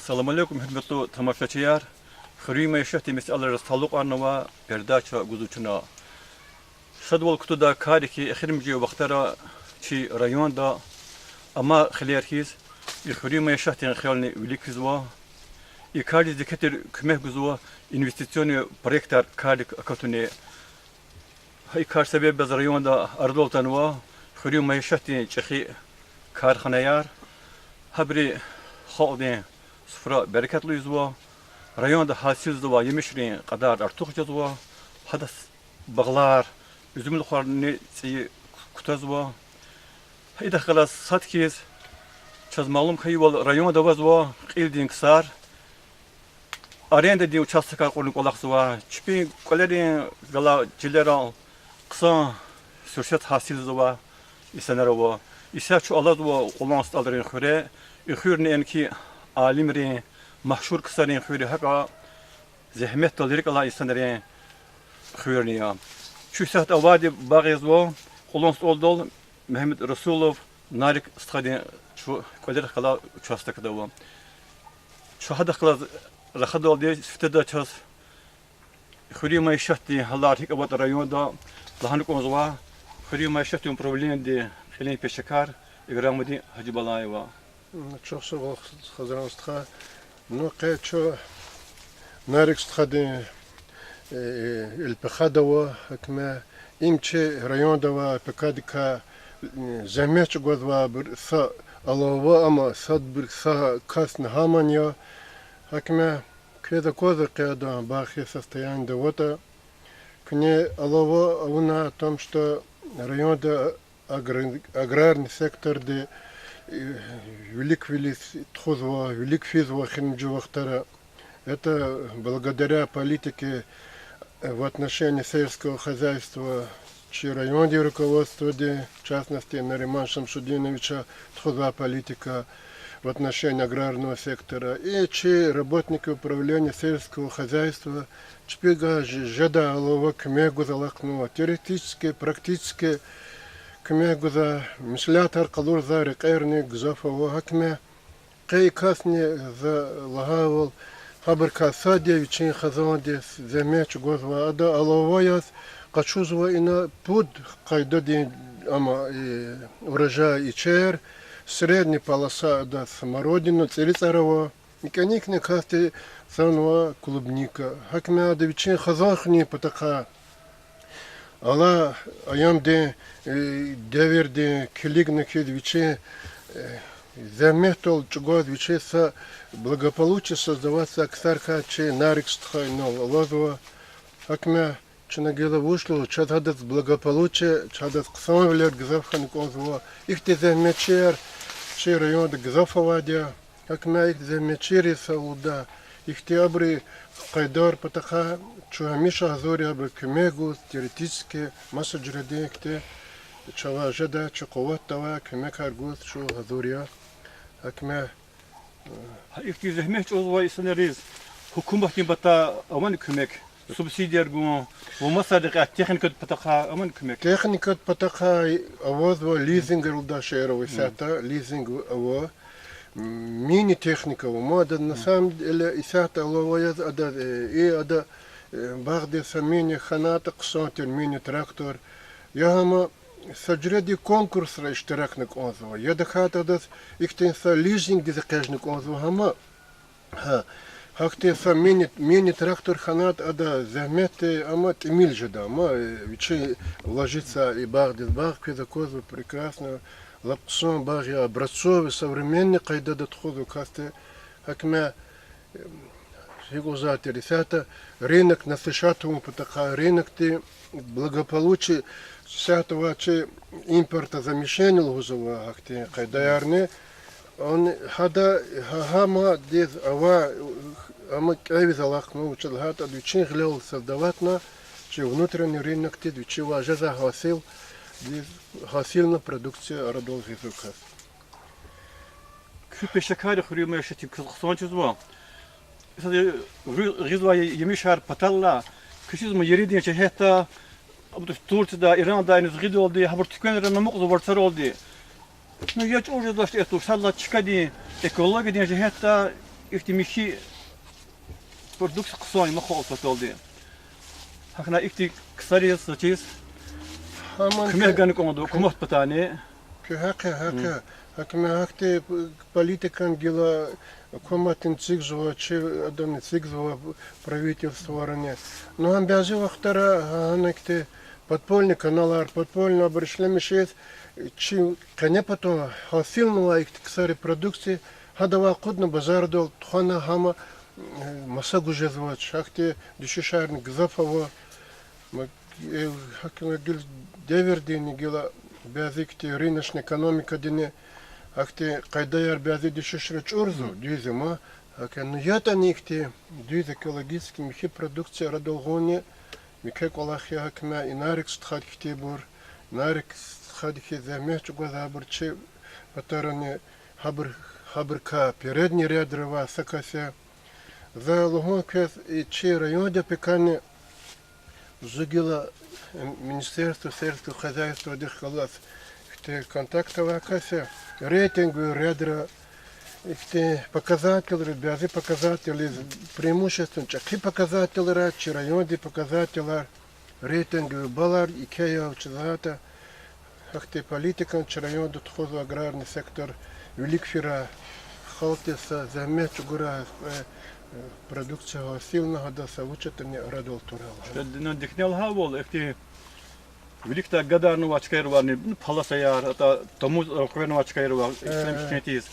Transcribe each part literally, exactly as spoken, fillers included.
Салам алейкум, гьуьрметлу тамашачияр! Хуьруьн майишатдин месэлайриз талукьарнавай передача гузва чна. Шадвал кутадай карик я, эхиримжи вахтара чи районда амай хилер хьиз и хуьруьн майишатдин хелни вилик физва. И кариз еке тир куьмек гузва инвестиционный проектар карик акатуни. Гьа и кар себеб яз районда арадал атанва хуьруьн майишатдин чӀехи карханаяр. Гьабуру халкьдин суфра берекатлу ийизва, районда гьасилзавай емишрин кьадар артух жезва, гьадаз багълар, уьзуьмлухарни цӀийи кутазва. Гьа идахъ галаз сад хьиз, чаз малум хьайивал, районда авазва кьилдин ксар, арендадин участокар кьурун кӀвалахзава, чпин кӀвалерин галай чилерал хъсан суьрсет гьасилзавай инсанар ава. Исятда чун алазва Къулан СтӀалрин хуьре, и хуьрни энки алимрин, машгьур ксарин хуьр я, гьакӀа зегьметдал рикӀ алай инсанрин хуьрни я. Чун исятда авайди багъ язва, Къулан СтӀалдал Мегьамед Расулов Нарик стхадин чу кӀвалерихъ галай участокда ава. Чун гьадахъ галаз рахадалди сифтеда чаз хуьруьн майишатдин гьалар гьикӀ аватӀа районда лагьана кӀанзава хуьруьн майишатдин управленидин кьилин пешекар Играмудин Гьажибалаева. Чухсагъул, Хазран стха. Ну, къе чун Нарик стхадин, э, элпихада ава, гьакӀ ма, им чи районда авай пекадикай, э, зегьмет чӀугвазвайбур са алава, амма садбур са касни гьамани я. ГьакӀ ма, квез аквазва къе адан бахъ я состояниеда аватӀа. Куьне алава авуна, потому что районда агр-, аграрный секторди, э, вилик-вилиз тухузва, вилик физва эхиримжи вахтара. Это благодаря политике, э, в отношении сельского хозяйства чи райондин руководстводи, в частности, Нариман Шамсудиновича тухузвай политика в отношении аграрного сектора. И чи работники управления сельского хозяйства чпивай ж-, жедай алава куьмек гуз алахънава. Теоретически, практически куьмек гуз, меслятар къалурзавай рекьерни гзаф ава. ГьакӀ ма, къе и касни, за лагьайвал, гьабурукай сад я вичин хизандиз зегьмет чӀугвазвай, ада алава яз къачузва ина пуд къайдадин, амма, и, урожай ичер, средняя полоса, ада смородина, цӀерицӀар ава, и кӀаникни касди санва клубника. ГьакӀ ма ада вичин хизан хуьнин патахъай алай аямдин, э, девирдин килигна хьиз вичин, э, зегьметдал чӀугваз вичин са благополучие создаватьзавай ксарикай чи Нарик стха инал алазва. ГьакӀ ма, чна гила вуч лугьуз, чаз гьадаз благополучие, чаз гьадаз хъсанвилер гзаф хьана кӀанзава. Ихьтин зегьметчияр чи районда гзаф авайди я. ГьакӀ ма, ихьтин зегьметчийриз са лугьуда, ихьтин абурун къайдаяр патахъай чун гьамиша гьазур я абуруз куьмек гуз, теоретически, маса жуьредин ихьтин чавай жедай, чи къуватда авай куьмекар гуз чун гьазур я. ГьакӀ ма, гьа ихьтин зегьмет чӀугвазвай инсанриз гьукуматдин патай авани куьмек? Субсидияр гун ва маса рекьяй техникадин патахъай авани куьмек? Техникадин патахъай авазва, лизингар лугьудай шейэр ава исятда, лизинг ава. Мини-техника ава, ма ада на самом деле исятда алава яз ада, э, и ада, э, багъдиз са мини хьанайтӀа хъсан тир, мини-трактор. Я гьама са жуьредин конкурсра иштиракна кӀанзава, я тахьайтӀа адаз ихьтин са лизингдиз экъечӀна кӀанзава гьама. Гьа, гьахьтин са мини, мини-трактор хьанайтӀа ада зегьметди, амма тӀимил жеда, амма, э, вичи вложиться и багъдиз, багъ квез аквазва прекрасно, лап хъсан багъ я, образцовый, современный къайдада тухузва касди. ГьакӀ ма, гьикӀ лугьузвай тир исятда, рынок насыщать авун патахъай, рынокдин благополучие, исятда авай чи импортозамещение лугьузвай гьахьтин къайдаярни, ан-, гьада, гьа-, гьамадиз авай, амма кӀевиз алахъна, вучиз лагьайтӀа ада вичин гъилелди создаватьна, чи внутренний рынокдиз вичивай жезвай гьасилдиз, гьасилна продукция арадал гъизва кас. Куь пешекарри хуьруьн майишатдин куьз хъсан чизва? Са гъизвай емишар паталлай, квез чизма еридин жигьетдай, абур Турцияда, Иранда, иниз гъидалди, гьабур туьквенра амукьзава варцаралди. Ну, я чӀур жезвач эту, садла чкадин, экологиядин жигьетдай, Ихьтин михьи продукция хъсан я халкьдин паталди. Гьакӏни ихьтин ксариз, заз чиз, гьаман куьмек гана кӏанда гьукуматдин патайни. Куь гьахъ я, гьахъ я. Гьакӏни гьахьтин политикани гила гьукуматдин эцигзава, чи адан эцигзава, правительстводини. Ну, гьам бязи вахтара гьа-, гьана ихьтин подпольный каналар, подпольный абур ишлемишиз, чи къенепатан гьасилнавай ихьтин ксари продукция, гьадавай акъудна базардал тухвана гьама, э, маса гуз жезвач, гьахьтин дуьшуьшарни гзаф ава. Ма, э, гьакӏни гила девирдини гила бязи ихьтин рыночный экономикадини гьахьтин къайдаяр бязи дуьшуьшра чӏурзава, дуьз я ма. Гьакӏни, ну, ятӏани ихьтин дуьз экологически михьи продукция арадал гъунни, муькуь кӏвалах я гьакӏни, инарик стхади хьтинбур, инарик стхади хьиз зегьмет чӏугвазвайбур чи патарани, гьабур, гьабурукай передний рядра авай са кас я. За лугьун квез, и чи районда пекани, зун гила, э, Министерство сельского хозяйстводихъ галаз ихьтин контакт авай кас я, рейтинговый рядра, ихьтин показательриз, бязи показательриз, преимущественно чӏехи показательрай чи райондин показательар, рейтинговый баллар еке я, вучиз лагьайтӏа гьахьтин политикани чи районда тухузва аграрный сектор вилик фирай, халкьдиз са зегьмет чӏугурай, э, продукция гьасилна, гьадаз са вуч ятӏани арадал турай. Ина дихьни лагьайвал, ихьтин виликдай гадарнавай чкайривайни, ну, полосаяр, атӏа тамуз элкъвенвай чкайривай, э, ишлемишин тийиз.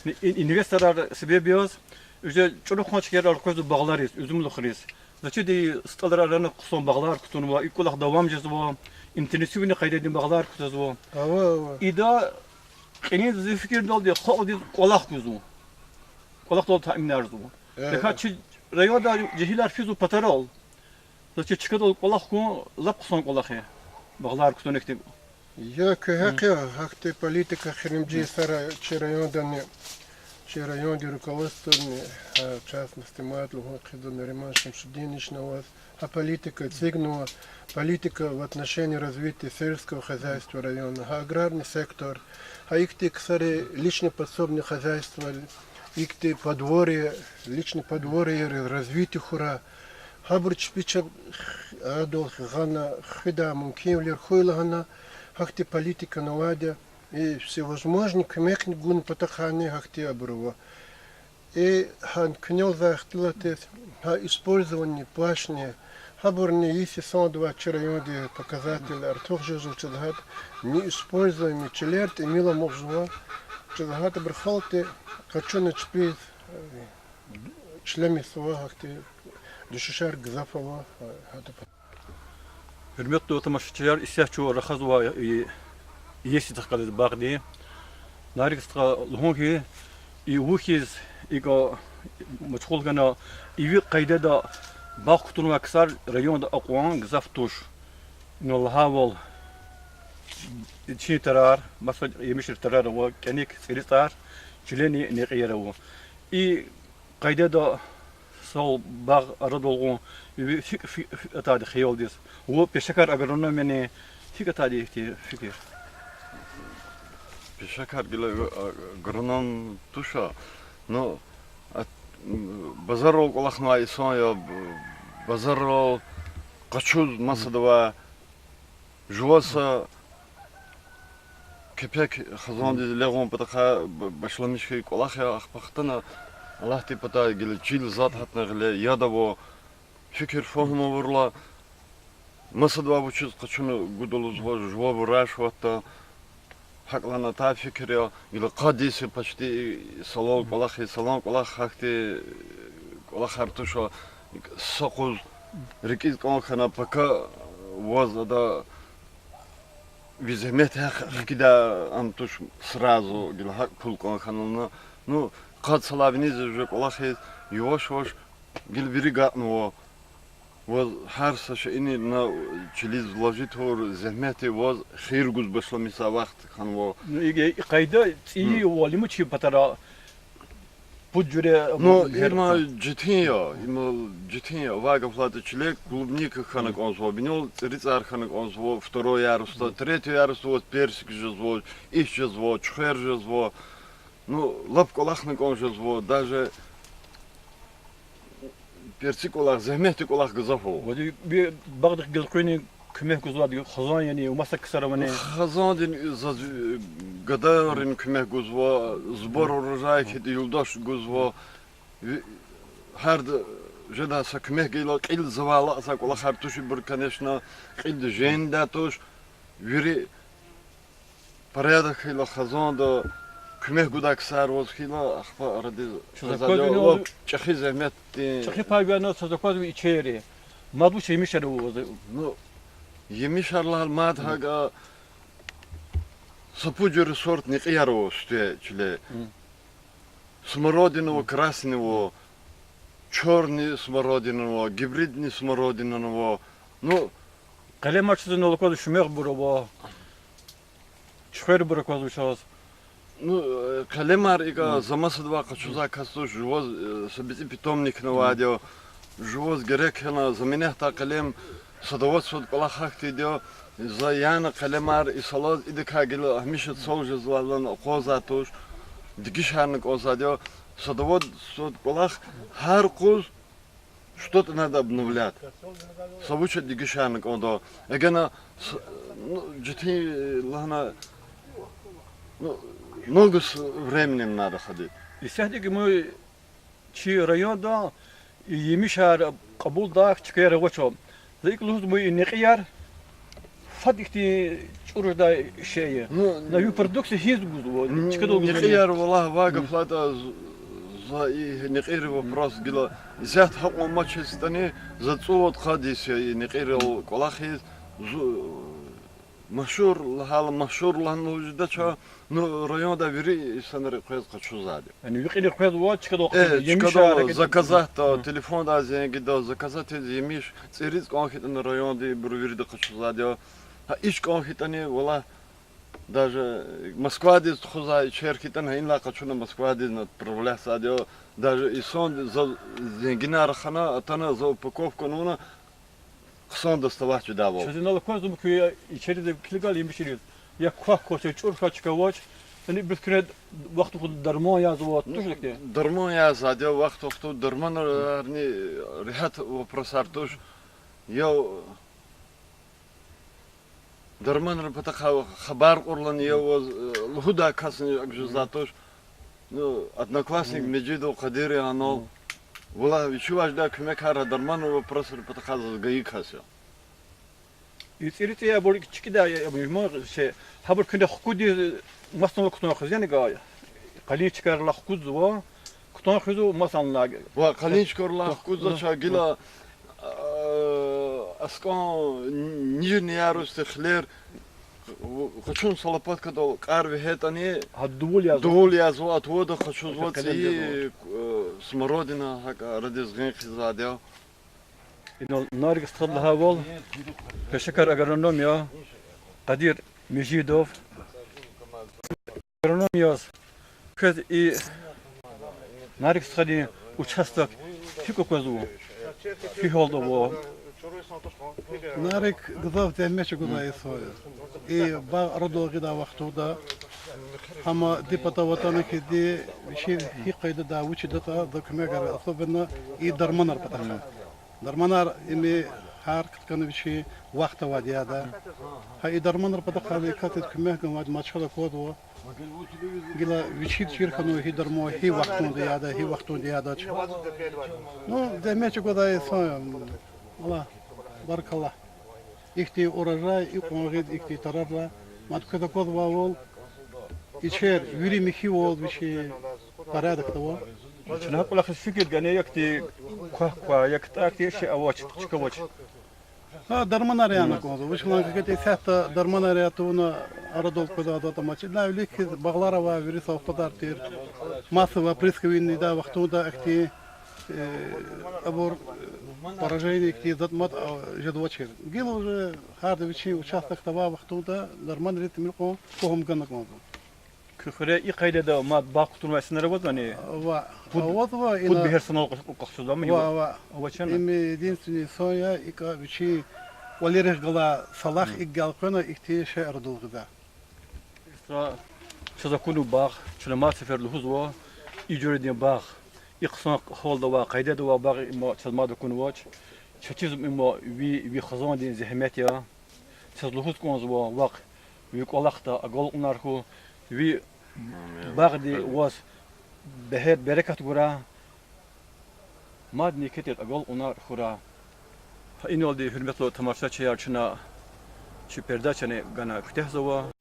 И-, инвесторар себеб яз, уже чӏуру хъсан чкайрал къвезва багълариз, уьзуьмлухриз. Заз чиди, стӏалрай рана хъсан багълар кутунва, и кӏвалах давам жезва, интенсивный къайдадин багълар кутазва. Ава, ава. Ида кьилин зи фикирдалди халкьдиз кӏвалах гузва. Кӏвалахдал таъминарзава. Э, тахьайтӏа чи районда жегьилар физва патарал. Заз чиз чкадал кӏвалах хьун лап хъсан кӏвалах я. Багълар кутун ихьтин. Я, куь гьахъ я, гьахьтин политика эхиримжи йисара чи райондани, чи райондин руководстводини, гьа, в частности, мад лугьун хъийида Нариман Шамсудиновични аваз, гьа политика эцигнава, политика в отношении развития сельского хозяйства района, гьа аграрный сектор, гьа ихьтин ксари личный подсобный хозяйство, ихьтин подворье, личный подворьеяр развитие хьурай, гьабур чпи чеб арадал гъана, хуьдай мумкинвилер хьуй лагьана, гьахьтин политикани авайди я, и всевозможный куьмекни гун патахъайни гьахьтин абур ава. И гьа куьнелзавай ихтилатиз, гьа использование пашни, гьабурни йис йисандавай чи райондин показатель артух жезва, вучиз лагьайтӏа неиспользуемый чилер тӏимил амукьзава, вучиз лагьайтӏа абуру халкьди къачуна чпиз, э, члемисзава, гьахьтин дуьшуьшар гзаф ава, э, гьадан патал. Гьуьрметлу тамашачияр, исятда чун рахазва и, иесидихъ галаз багъдин. Нарик стха лугьун хьи, и вучиз икӏ машгъул хьана, иви къайдада багъ кутунвай ксар районда акьван гзаф туш. Ина лагьайвал, чин тарар, маса емишрин тарар ава, кӏаник, цӏирицӏар, чилени некьияр ава. И къайдада сал багъ арадал гъун, ви фик-, фи-, фи-, атайди хиялдиз. Ва пешекар агроном яни, гьикӏ атайди ихьтин фикир? Пешекар гила, а, агроном туш, ну, а, м, базаррал кӏвалахнавай инсан я, б-, базаррал къачуз масадавай, жува са кепек хизандиз легъун патахъай б-, башламиш хьайи кӏвалах я, ахпа хтана Аллагьдин патай гила чил затӏ гьатна гъиле яд ава, фикир-фагьум авурла, масадавай вучиз къачуна гуда лугьузва, жува вурач аватда, гьакӏ лагьана атай фикир я, гила къад йис я почти салал кӏвалах, салан кӏвалах гьахьтин кӏвалахар туш, са къуз рикӏиз кӏан хьана, пака ваз ада ви зегьмет гьахъ хкидай ам туш сразу, гила гьакӏ пул кӏан хьана лагьана. Ну, къад салай виниз уже кӏвалах ийиз, юваш-юваш гила вири гатнава. Ваз гьар са шейини на чилиз вложить авур зегьмет я, ваз хийир гуз башламишзавай вахт хьанва. Ну, и, и къайда цӏийи валимучи патара пуд жуьре. Ну, има четин я, има четин я. Авай гаф лагьайтӏа, чилек клубника хьана кӏанзава, бинел цӏирицӏар хьана кӏанзава, второй ярусда, третий ярусда ваз персик жезва, иш жезва, чуьхвер жезва. Ну, лап кӏвалахна кӏан жезва, даже перци кӀвалах, зегьметдин кӀвалах гзаф ава. Вади ви багъдихъ гелкъуьнин куьмек гузвайди хазан яни, ва маса ксар авани? Хазандин заз, э, гадайрин куьмек гузва, сбор урожая хьайитӀа юлдаш гузва. Ви-, гьарда жедай са куьмек гайила, кьилзавайла са кӀвалахар туш ибур, конечно, кьилди жендайди туш. Вири порядок хьайила хазанда, куьмек гудай ксар ваз хьайила, ахпа арадиз чӀехи зегьметдин. ЧӀехи пай вегьена, са заказ ви ичери. Мад вуч емишар ава ваз? Ну, емишар лагьайла мад гьакӀа са пуд жуьре сорт некьияр ава сифте чиле. Смородина ава, красный ава, чёрный смородина ава, гибридный смородина ава. Ну, къелемар чиз налукваз шумягъбур ава, чуьхвербур аквазва чаз. Ну, э, къелемар икӀа за масадавай къачузвай кас туш, жуваз, э, са бицӀи питомникни авайди я, жуваз герек хьана, за минетдай къелем садаватзавай кӀвалах гьахьтинди я, за яна къелемар и салаз идакай гила гьамиша цал жезвайла акъвазвай туш, дегишарна кӀанзавайди я, садаватзавай кӀвалах гьар къуз что-то надо обновлять. Са вуч дегишарна кӀанда. Эгена с-, ну, житин лагьана, ну, много с-, времени надо ходить. Исятда икӀ муй чи районда емишар кьабулдай чкаяр авач. За икӀ лугьуз муй и некьияр фад ихьтин чӀур жедай шей я. Ну, на ви продукция гьиниз гузва, чкадал гузва? Некьияр, валлагь, вай гаф лагьайтӀа, з-, за и некьийрин вопрос гила исятда гьакьван амачиз хьайитӀани, за цӀувад-къад йис я и некьийрал кӀвалахиз, зу-, машгьур лагьайла, машгьур лагьана лугьуз жедач, ну, районда вири инсанри къвез къачузвайди я. Яни ви кьилни къвезва, чкадал къвезва, э, чкадал, заказатьда, телефондай зенгида, заказать ийиз емиш, цӀийиз кӀан хьайитӀани районда ибур вирида къачузвайди я. Гьа ич кӀан хьайитӀани, валлагь, даже Москвадиз тухузвай ичер хьайитӀани, гьа инлай къачуна Москвадиз отправлять ийизвайди я. Даже инсан за зенгинар хьана, атана, за упаковка авуна, хъсан доставать жедайвал. Чаз инал аквазва, куь ичериз килигайла емишриз, я квахь квач, я чӀур хьач, чка авач, яни ибуруз куьне вахтунда дарман язава, туш лакӀ? Дарман язавайди я, вахт-вахтунда дарманарни регьят вопросар туш. Я дарманрин патахъай хабар кьурла я ваз, э, лугьудай касни акӀ жезвай туш. Ну, одноклассник Межидов Къадир я анал. Валлагь, вичивай жедай куьмекар, дарманрин вопросрин патахъай заз гайи кас я. И цӀийи цӀийи абур чкӀидай я, абур мугьман шей, гьабур куьне хкудиз, масанлай кутан хуьзвани гьа? Къалин чкайрилай хкудзава, кутан хуьзва масанлай. Ва къалин чкайрилай хкудзавач, гила, а, аскӀан нижний ярусдин хилер, къачун са лопаткадал кьар вегьейтӀани, гьа дувул язва, дувул язва, а тувада къачузва цӀийи, э, смородина, гьакӀ арадиз гъин хъийизвайди я. Инал Нарик стхади лагьайвал, пешекар агроном я Къадир Межидов. Агроном яз, квез и Нарик стхадин участок гьикӀ аквазва, гьи гьалда ава? Нарик гзаф зегьмет чӀугвазвай инсан я. И багъ арадал гъидай вахтунда, гьам ди патав атана хьиз, вичи гьи къайдада, вучиз ятӀа, за куьмек гайи, особенно и дарманар патахъай. Дарманар им гьар хкатна вичин вахт авайди яда. Гьа и дарманар патахъай и касдиз куьмек ганвайди мад чахъ аквазва. Гила вичиз чир хьанва гьи дарман гьи вахтунда яда, гьи вахтунда ядач. Ну, зегьмет чӀугвазвай инсан я, валлагь, баркалла. Ихьтин урожай, икьван гъиз ихьтин тарарла, мад квез аквазвайвал, ичер вири михьивал вичин порядокда ава. Чна кӀвалахиз фикир гана, я ихьтин квахь квай, я ктӀай хьтин шей авач, чка авач. Гьа, дарманар яна кӀанзава. Вуч лагьана хьайитӀа, исятда дарманар я тавуна арадал къвезвай затӀ амач. Ина вилик хьиз багълар авай, вири совхозар тир. Массовый опрыскивание ийидай вахтунда ахьтин, э, абур, э, поражение хьтин затӀ мад, а, жезвачир. Гила уже гьарда вичин участокда авай вахтунда дарманриз тӀимил кьван фагьум гана кӀанзава. Куь хуьре и къайдада мад багъ кутунвай инсанар авазвани? Ва, пуд, авазва, пуд ина бегьер санал къах-, къахчузвани? Ва, ва. Авачни? Им единственный инсан я, икӀа вичин кӀвалерихъ галай салах икӀ гелкъуьна, ихьтин шей арадал гъида. Са, чаз акунва багъ, чна мад сефер лугьузва, и жуьредин багъ. И хъсан гьалда авай, къайдада авай багъ им чаз мад акунвач. Чаз чизва им ви, ви хизандин зегьмет я. Чаз лугьуз кӀанзава, вахъ ви кӀвалахда агалкьунар хьуй, ви багъдин ваз бегьер, берекат гурай. Мадни квез агалкьунар хьурай. Гьа иналди, гьуьрметлу тамашачияр, чна чи передачани гана куьтягьзава.